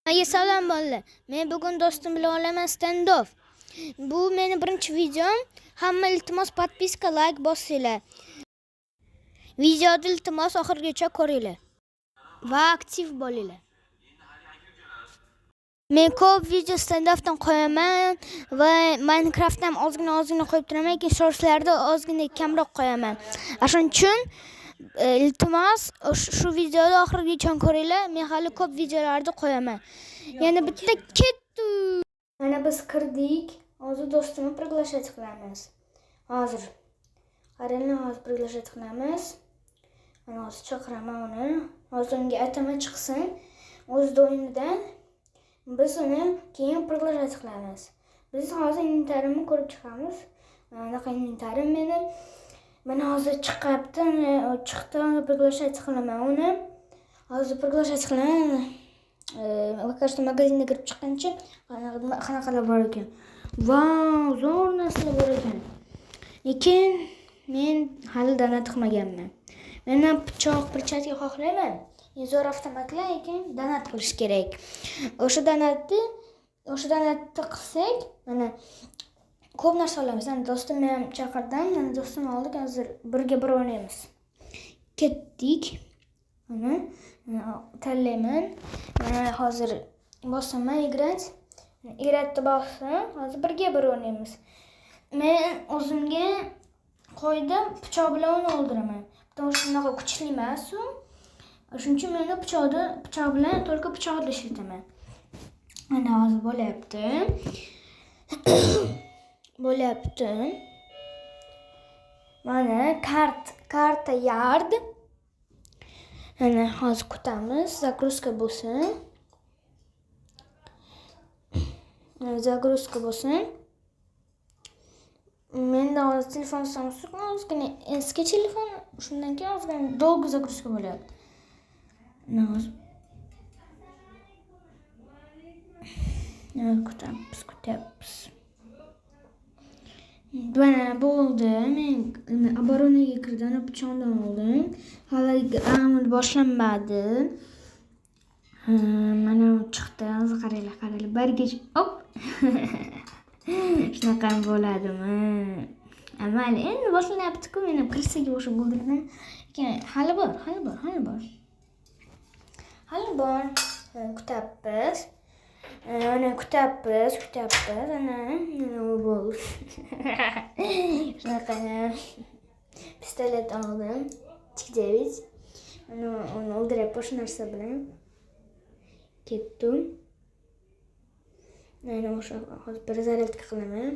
Salom bolalar. Men bugun do'stim bilan olaman Standoff. Bu meni birinchi videom. Hamma iltimos подписка, like bosinglar. Videoni iltimos oxirigacha ko'ringlar va aktiv bo'linglar. Men ko'p video Standoffdan qo'yaman va Minecraftdan ham ozgina qo'yib turaman, lekin shortslarda ozgina kamroq qo'yaman. Shuning uchun iltimos shu videoni oxirigacha ko'ringlar. Men hali ko'p videolarni qo'yaman. Yana bitta ketdi. Mana biz kirdik. Hozir do'stimni приглашать qilamiz. Hozir. Qaranglar, hozir приглашать qilamiz. Mana hozir chaqiraman uni. Hozir unga aytaman chiqsin. O'zida o'yinidan biz uni keyin приглашать qilamiz. Biz hozir inventarimni ko'rib chiqamiz. Anaqa inventarim meni. Mana hozir chiqyapti, chiqdi, приглашать qilaman uni. Hozir приглашать qilaman. Пока что magazinga kirib chiqqancha qanaqalar bor ekan. Vau, zo'r narsalar bor ekan. Lekin men hali donat qilmaganman. Men ham pichoq, перчатка xohlayman. Zo'r avtomatlar, lekin donat qilish kerak. O'sha donatni qilsak, mana ko'p narsa olamiz. Mana do'stimni ham chaqirdim. Mana do'stimni oldik, hozir birga bir o'ynaymiz. Ketdik. Mana tanlayman. Mana hozir bosaman играть. Играть bosdim. Hozir birga bir o'ynaymiz. Men o'zimga qo'ydim, pichoq bilan uni o'ldiraman. Потому что unaqa kuchli emas u. Shuning uchun men pichoqni pichoq bilan только pichoqni ishlataman. Mana hozir bo'lyapti. Bo'lyapti. Mana karta yard. Mana hozir kutamiz, загрузка bo'lsin. Загрузка bo'lsin. Menda hozir telefon Samsung, ozgina eski telefon, shundan keyin ozgina долго загрузка bo'lyapti. Mana hozir kutamiz, kutyapmiz. Mana bo'ldi. Men обороnaga kirdim, pichoqdan oldim. Hali raund boshlanmadi. Mana chiqdi. Hozir qaranglar, qaranglar. Birga op. Shunaqa ham bo'ladimi? Mayli, endi boshlanyapti-ku. Men ham kirsaga o'xshab o'ldirdim. Lekin hali bor, hali bor, hali bor. Hali bor. Kutyapmiz. Mana kutyapmiz, kutyapmiz. Ana, mana u bo'ldi. Shunaqa pistolet oldim. Tik 9. Mana uni o'ldiryapti o'sha narsa bilan. Ketdim. Mana o'sha hozir перезарядка qilaman.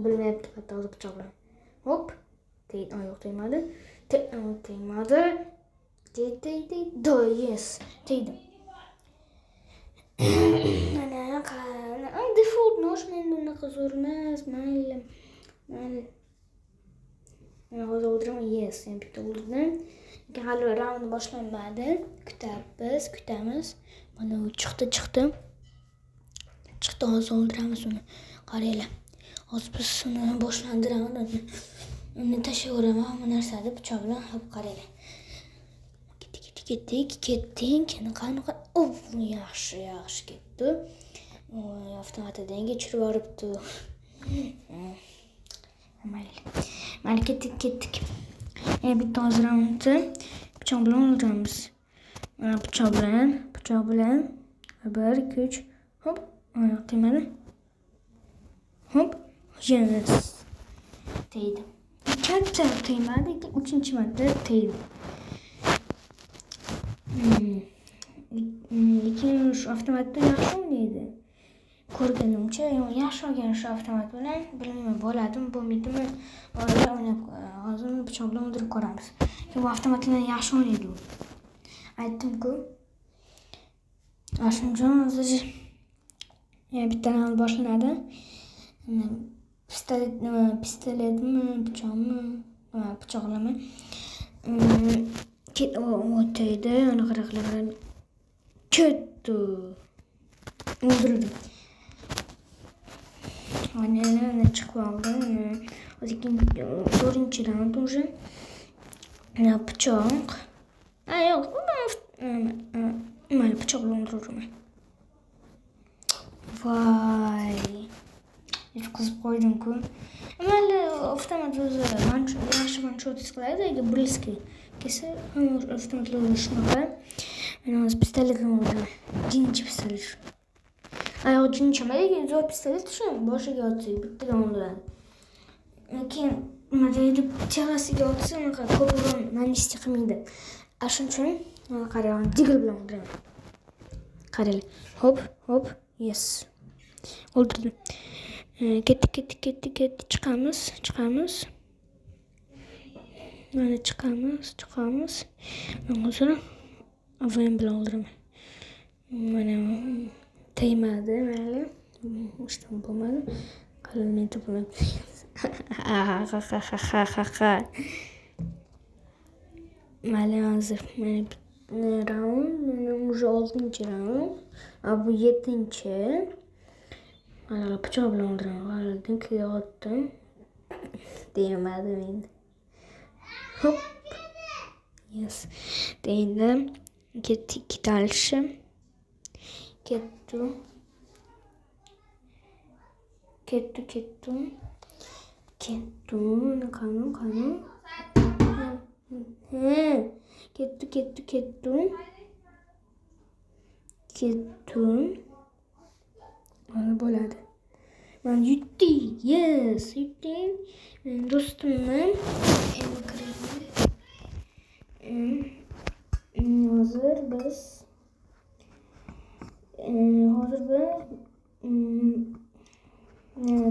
Bilmayapti hatto hozir pichoq bilan. Hop. Tegdi, yo'q, tegmadi. Tegmadi. Tegdi, tegdi. Do, yes. Tegdi. Mana qara. Default нож menda unaqa zo'r emas. Mayli. Mayli. Mana hozir o'ldiraman. Yes, men bitta o'ldirdim. Lekin hali raund boshlanmadi. Kutyapmiz, kutamiz. Mana u chiqdi, chiqdi. Chiqdi, hozir o'ldiramiz uni. Qaranglar. Hozir biz uni boshlantiramiz. Uni tashlayveraman bu narsani pichoq bilan. Hop, qaranglar. Ketdik, ketdik, ketdik, ketdik. Qanaqa? Uf, yaxshi, yaxshi ketdi. Avtomatidan kechirib yuboribdi. Mayli. Mayli, ketdik, ketdik. Bitta hozir raundni pichoq bilan o'ldiramiz. Mana pichoq bilan, pichoq bilan. 1, 2, 3. Hop, oyoq tegmadi. Hop, yes. Tegdi. Katta tegmadi, uchinchi marta tegdi. Lekin shu avtomatda yaxshi o'ynaydi. Ko'rganimcha, yaxshi olgan shu avtomat bilan, bilmayman bo'ladimi, bo'lmaydimi. Hozir o'ynab, hozir uni pichoq bilan o'ldirib ko'ramiz. Lekin bu avtomat bilan yaxshi o'ynaydi u. Aytdim-ku. Shuning uchun hozir bitta raund boshlanadi. Pistolet, pistoletmi, pichoqmi? Pichoqlama. O'taydi, uni qarang, ketdi. O'ldirdim. Mana chiqib oldi. Hozir ikkinchi, to'rtinchi raund уже. Pichoq. Yo'q, mayli, pichoq bilan o'ldiraveraman. Voy. Yutqizib qo'ydim-ku. Mayli, avtomat o'zi yaxshi one-shot qiladi, agar близкий kelsa, hamma avtomatlar o'zi shunaqa. Men hozir pistolet bilan o'ldiraman. Jinchi pistolet. Yo'q, jinchi emas, lekin zo'r pistolet shu, boshiga otsa bittadan o'ldiradi. Keyin nima deydi, telasiga otsa unaqa ko'p урон нанести qilmaydi. Shuning uchun mana qarang, Deagle bilan o'ldiraman. Qaranglar. Hop, hop, yes. O'ldirdim. Ketdik, ketdik, ketdik, ketdik. Chiqamiz, chiqamiz. Mana chiqamiz, chiqamiz. Hozir AWM bilan o'ldiraman. Mana tegmadi, mayli. Ishdan bo'lmadi. Hali men topolmayman. Ha ha ha ha ha ha. Mayli, hozir mana raund, mana уже 6-raund. Bu 7-chi. Mana pichoq bilan o'ldiraman. Hali dinkiga otdim. Tegmadi endi. Hop. Yes. Endi ketdik дальше. Ketdi. Ketdi, ketdi. Ketdi. Qani, qani. Ketdi, ketdi, ketdi. Ketdi. Mana bo'ladi. Mana yutdik. Yes, yutdik. Men do'stimni endi kiraylik. Hozir biz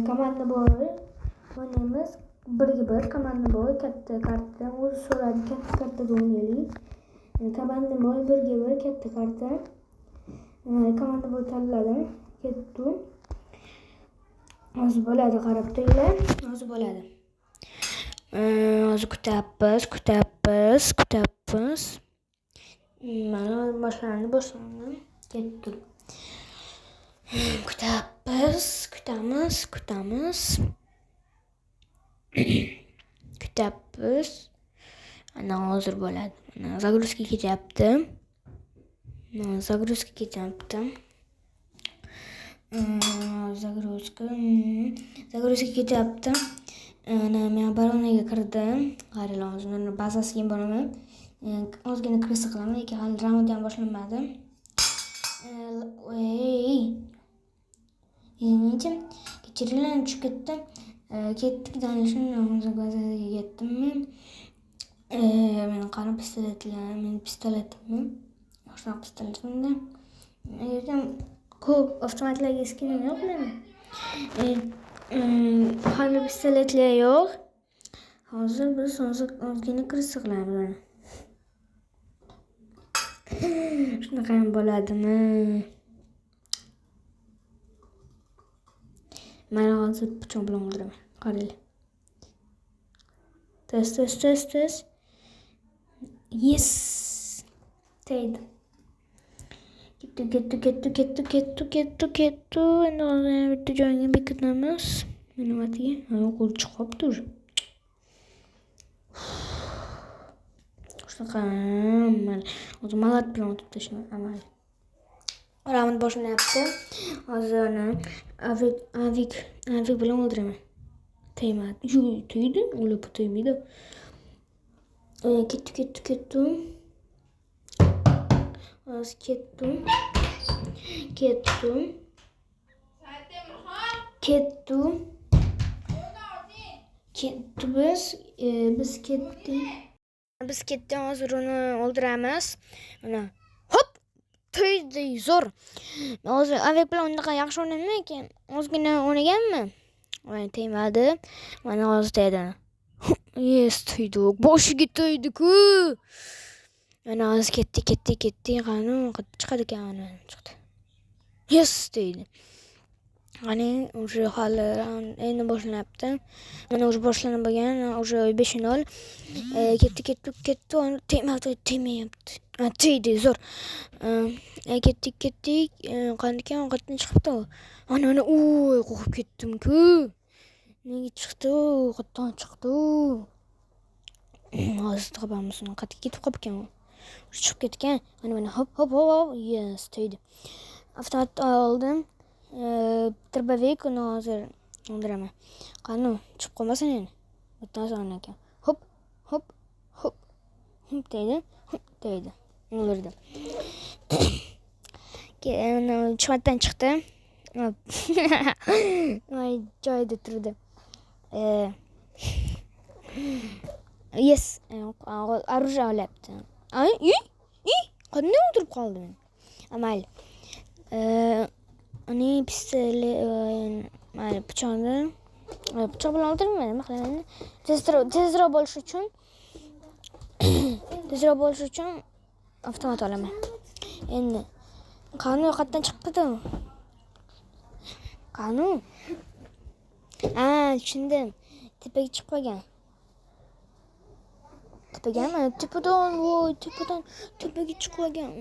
команда бой o'ynaymiz. 1ga 1 команда бой katta karta. O'zi so'radi, katta kartada o'ynaylik. Команда бой 1ga 1 katta karta. Команда бой tanladim. Ketdi. Hozir bo'ladi, qarab turinglar. Hozir bo'ladi. Hozir kutyapmiz, kutyapmiz, kutyapmiz. Mana boshlandi, boshlandi. Ketdi. Kutyapmiz, kutamiz, kutamiz. Kutyapmiz. Ana hozir bo'ladi. Mana загрузка ketyapti. Загрузка ketyapti. Загрузка. Загрузка ketyapti. Ana men оборона ga kirdim. Qaranglar, hozir men bazasiga boraman. Ozgina крыса qilaman, lekin hali raund ham boshlanmadi. Ey. Извините, kechiringlar, tushib ketdim. Ketdik, дальше hozir bazaga ketdim men. Men qani pistoletlar, meni pistoletimmi? Yaxshiroq pistoletimda. Lekin ko'p avtomatlarga skinim yo'q meni. Hali pistoletlar yo'q. Hozir biz hozir ozgina крыса qilamiz. Shunaqa ham bo'ladimi? Mana hozir pichoq bilan o'ldiraman. Qaranglar. Tez, tez, tez, tez. Yes. Tegdi. Ketdi, ketdi, ketdi, ketdi, ketdi, ketdi, ketdi. Endi hozir yana bitta joyga bekitamiz. Nimasiga? Yo'q, u chiqibdi уже. Shunaqa mana hozir malat bilan otib tashlayman. Amal. Raund boshlanyapti. Hozir uni avik bilan o'ldiraman. Tegmadi. Yo'q, tegdi. Ular tegmaydi. Ketdi, ketdi, ketdi. Hozir ketdim. Ketdim. Ketdim. Ketdi biz. Biz ketdik. Biz ketdik, hozir uni o'ldiramiz. Mana hop! Tegdi, zo'r. Hozir avik bilan unaqa yaxshi o'ynayman ekan. Ozgina o'ynaganmi? Voy, tegmadi. Mana hozir tegdi. Yes, tegdi. Boshiga tegdi-ku. Mana hozir ketdi, ketdi, ketdi. Qani, chiqadi ekan, mana chiqdi. Yes, tegdi. Qani, уже hali endi boshlanyapti. Mana уже boshlanib bo'lgan, уже 5-0. Ketdi, ketdi, ketdi. Tegmadi, tegmayapti. Tegdi, zo'r. Ketdik, ketdik. Qani ekan, qayerdan chiqibdi u? Ana, ana, oy, qo'rqib ketdim-ku. Nega chiqdi u? Qayerdan chiqdi u? Hozir topamiz uni. Qayerga ketib qolibkan u? Chiqib ketgan. Mana, mana, hop, hop, hop, hop. Yes, tegdi. Avtomat oldim. Дробовик uni hozir o'ldiraman. Qani, chiqib qolmasin endi. Bittasi ekan. Hop, hop, hop. Hop deydi, hop deydi. O'ldirdim. Keyin chimatdan chiqdi. Voy, joyida turdi. Yes, оружие olyapti. Ay, i, qanday o'ldirib qoldi meni? Mayli. Uning pistolet, mayli, pichoqni, pichoq bilan o'ldirmayman, nima qilaman? Tezroq bo'lish uchun, tezroq bo'lish uchun avtomat olaman. Endi qani, qayerdan chiqdi u? Qani? Ha, tushundim. Tepaga chiqib qolgan. Tepagami? Tepadan, voy, tepadan tepaga chiqib olgan.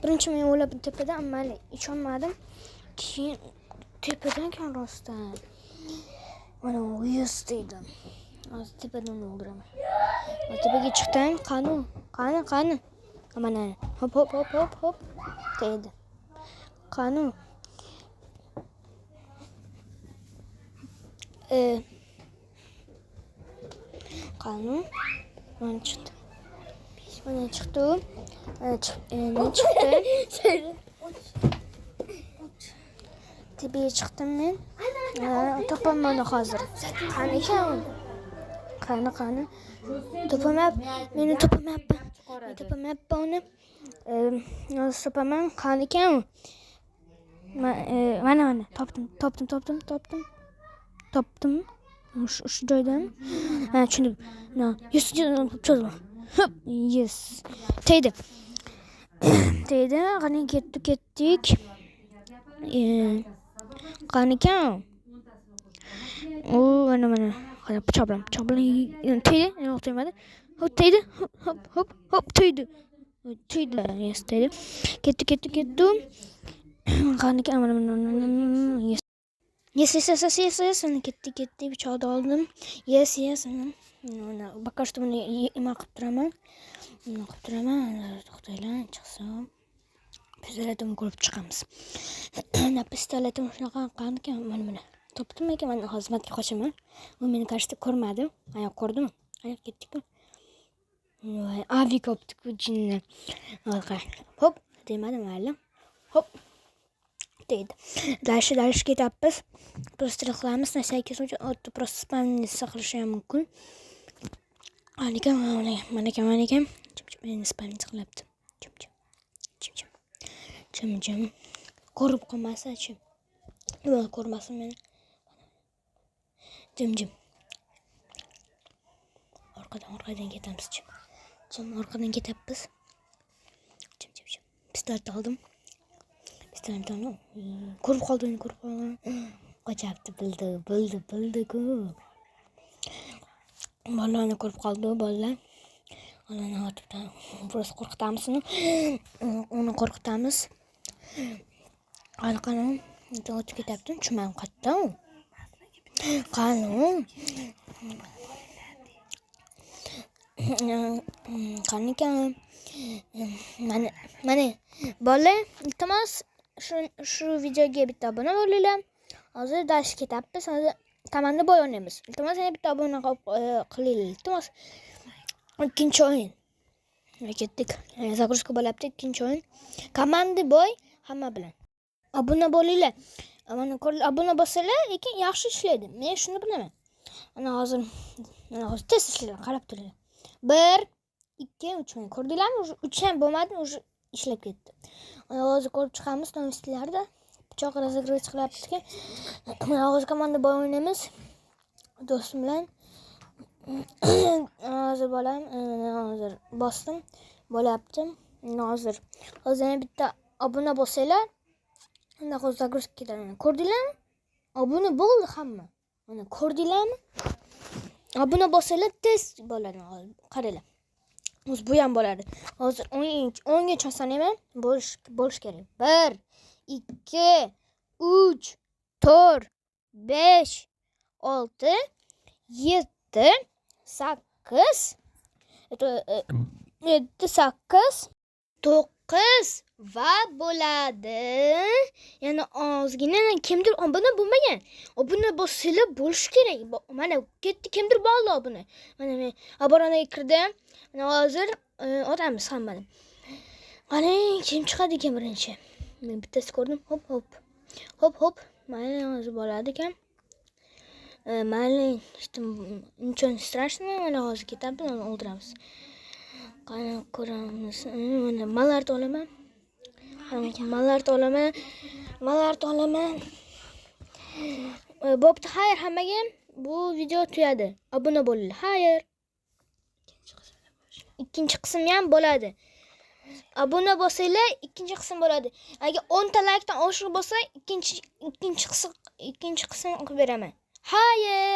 Birinchi men o'ylab tepadan, mayli, ishonmadim. Keyin tepadan ekan rostdan. Mana yes deydi. Hozir tepadan o'ldiraman. Tepaga chiqdim. Qani? Qani, qani? Mana. Hop, hop, hop, hop, hop. Tegdi. Qani? Qani? Mana chiqdi. Mana chiqdi u. Mana chiqdi. Tepaga chiqdim men. Topaman uni hozir. Qani ekan u? Qani, qani? Topamayapman. Meni topamayapman. Men topamayapman uni. Hozir topaman. Qani ekan u? Mana, mana. Topdim, topdim, topdim, topdim. Topdim. Shu joydan. Ha, tushundim. No, yes, cho'zma. Hop, yes. Tegdi. Tegdi. Qani, ketdi, ketdik. Qani ekan? U mana, mana. Qani, pichoq bilan, pichoq bilan tegdi. Yo'q, tegmadi. Hop, tegdi. Hop, hop, hop, hop, tegdi. Tegdi. Yes, tegdi. Ketdi, ketdi, ketdi. Qani ekan? Mana, mana, mana. Yes. Yes, yes, yes, yes, yes, yes. Mana ketdi, ketdi. Pichoqni oldim. Yes, yes. Mana, пока что buni nima qilib turaman. Nima qilib turaman. To'xtanglar, chiqsin. Pistoletimni ko'rib chiqamiz. Mana pistoletim shunaqa qani ekan? Mana, mana. Topdim ekan. Mana hozir matga qochaman. U meni qarshida ko'rmadi. Ayoq ko'rdimi? Ayoq ketdi-ku. Voy, avik olibdi-ku jinni. Hop, tegmadi, mayli. Hop. Tegdi. Дальше, дальше ketyapmiz. Просто qilamiz. На всякий случай, просто spamni qilishi ham mumkin. Mana ekan, mana ekan, mana ekan. Chim, chim, endi spamni qilyapti. Chim, chim. Chim, chim. Chim, chim. Ko'rib qolmasa-chi. Nima ko'rmasin meni. Jim, jim. Orqadan, orqadan ketamiz. Chim. Chim, orqadan ketyapmiz. Chim, chim, chim. Pistolet oldim. Pistolet oldim. Ko'rib qoldi, uni ko'rib qoldi. Qochyapti, bildi, bildi, bildi-ku. Bolalarni ko'rib qoldi, bolalar. Ularni otibdan просто qo'rqitamiz uni. Uni qo'rqitamiz. Qani, qani, o'tib ketyapti. Tushunmadim, qayerda u? Qani u? Qani ekan? Mana, mana. Bolalar, iltimos, shu videoga bitta obuna bo'linglar. Hozir dars ketyapmiz. Hozir komanda boy o'ynaymiz. Iltimos, yana bitta obuna qilinglar. Iltimos. Ikkinchi o'yin. Ketdik. Загрузка bo'lyapti, ikkinchi o'yin. Komanda boy hamma bilan. Obuna bo'linglar. Mana ko'ringlar, obuna bo'lsalar, lekin yaxshi ishlaydi. Men shuni bilaman. Mana hozir, mana hozir tez ishlaydi, qarab turinglar. 1, 2, 3 mana ko'rdinglarmi? Уже 3 ham bo'lmadi, уже ishlab ketdi. Mana hozir ko'rib chiqamiz novostlarda. Pichoq разыгрывать qilyapti. Mana hozir komanda boy o'ynaymiz. Do'stim bilan. Hozir bolam, hozir bosdim. Bo'lyapti. Hozir. Hozir yana bitta obuna bo'lsanglar, unda hozir загрузка ketadi. Ko'rdinglarmi? Obuna bo'ldi hamma. Mana ko'rdinglarmi? Obuna bo'lsanglar tez bo'ladi. Qaranglar. Hozir bu ham bo'ladi. Hozir 10gacha sanayman. Bo'lish kerak. 1, 2, 3, 4, 5, 6, 7, 8, 7, 8, 9. Va bo'ladi. Yana ozgina kimdir obuna bo'lmagan. Obuna bossanglar bo'lishi kerak. Mana ketdi, kimdir bo'ldi obuna. Mana men obunaga kirdim. Mana hozir otamiz hammani. Qarang, kim chiqadi ekan birinchi? Men bittasi ko'rdim. Hop hop. Hop hop. Mayli, hozir bo'ladi ekan. Mayli, ничего не страшно. Mana hozir ketamiz, uni o'ldiramiz. Qani ko'ramiz. Mana Malard olaman. Malard olaman. Malard olaman. Bo'pti, xayr hammaga. Bu video tugadi. Obuna bo'linglar. Xayr. Ikkinchi qismi ham bo'ladi. Obuna bo'lsanglar, ikkinchi qism bo'ladi. Agar 10 ta laykdan oshiq bo'lsa, ikkinchi qism qilib beraman. Xayr.